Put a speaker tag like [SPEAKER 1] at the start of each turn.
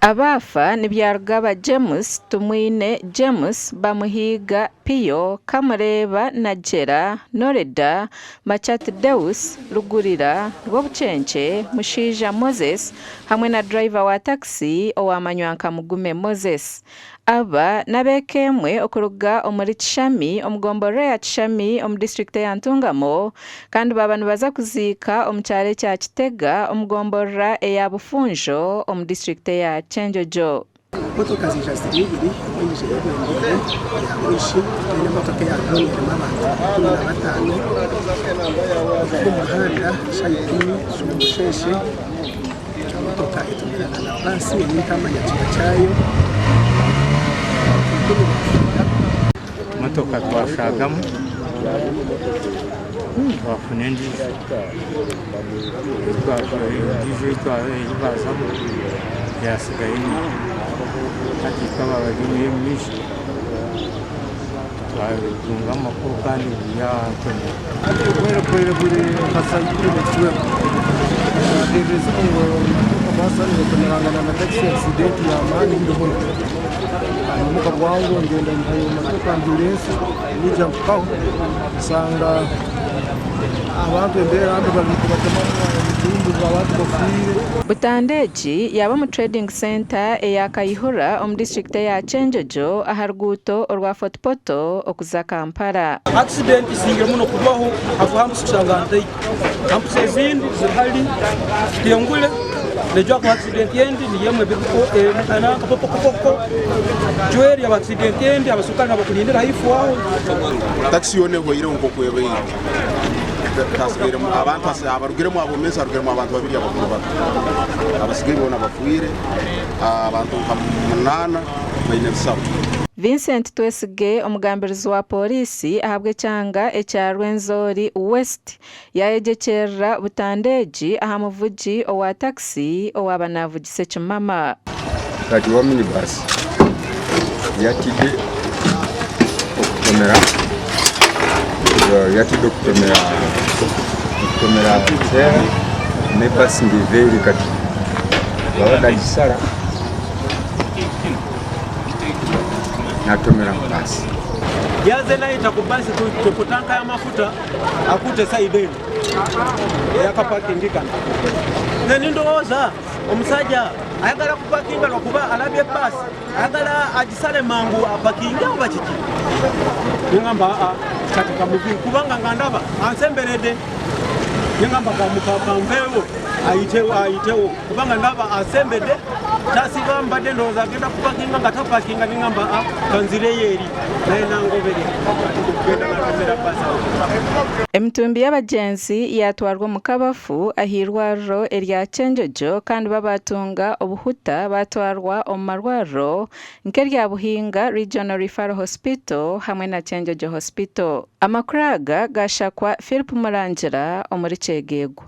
[SPEAKER 1] Abaafa ni Byarugaba James, Tumwine James, Bamuhiiga Pio, Kamureeba Nagyera, Noreda, Machat Deus, Rugurira, Rwobukyekye, Mushaija Moses hamwe na driver wa taxi owamanywa nka Mugume Moses. Aba n'ab'eka emwe okuruga omuri Kishami omu gomborora ya Kishami omu disiturikiti eya Ntungamo kandi baaba nibaza kuziika omu kyaro ekya Kitega omu gomborora eya Bufunjo omu disiturikiti eya Kyenjojo.
[SPEAKER 2] Motoka ziija ziri ibiri, emwe neija eyebembeire eya Moshi then emotoka eya Drone erimu abantu 15 omu muhanda shaaha ikumi z'omusheshe. Emotoka etomerana na baasi eri ntamanya kika kyayo.
[SPEAKER 3] Motoka twashagamu twafuna endiijo endiijo ei baazamu yaatsigayo enyima hati itwe abari omu maisho twatunga amakuru kandi ngu yaatomera.
[SPEAKER 1] Butanda egi yaaba omu Trading Centre eya Kayihura omu disiturikiti eya Kyenjojo aha ruguuto orwa Fort Portal okuza Kampala.
[SPEAKER 4] Accident zingire muno kubaho habwa humps kushanga ntaito. Humps ezindi ziri hali kitengule nejwa kuba accident endi niyo emwe nanka pokopoko jweri yaba accident endi abaserukare nibakulindira haifo aho.
[SPEAKER 5] Takisi yoona ehweireho nk'oku ebaire. Hasigairemu abantu abarugiremu abomeezi harugiremu abantu babiri abakuru bato. Abasigaire boona bafiire, abantu nka munaana baine ebisago.
[SPEAKER 1] Vincent Twesige, omugambirizi wa Pooriisi ahabw'ekyanga ekya Rwenzori West yayegyekyerera butanda egi aha muvugi owa takisi owaaba naavugisa ekimama.
[SPEAKER 6] Kati wa minibus yatidde okutomera yatidde okutomera okutomera trailer n'ebasi ng'eva eri kati baba nagisara natomera baasi.
[SPEAKER 4] Yaze nayita ku basi ku tanka y'amafuta akute side eno eyakapakingi kano then ndowooza omusajja ayagala kupakinga lwakuba alabye basi ayagala agisale mangu apakinge oba kiki nengamba aa kati kamuvi kubanga nga ndaba ansemberedde nengamba kampeewo ayitewo ayitewo kubanga ndaba asembedde tasiba mbadde ndowooza agenda kupakinga nga tapakinga nengamba a kanzireyo eri naye nangoberera kugenda natomera basi awo.
[SPEAKER 1] Emitumbi y'abagyenzi yaatwarwa omu kabafu ah'eirwariro erya Kyenjojo kandi babatunga obuhuta baatwarwa omu marwariro nk'erya Buhinga Regional Referral Hospital hamwe na Kyenjojo Hospital. Amakuru aga gaashakwa Philip Murangira omuri Kyegegwa.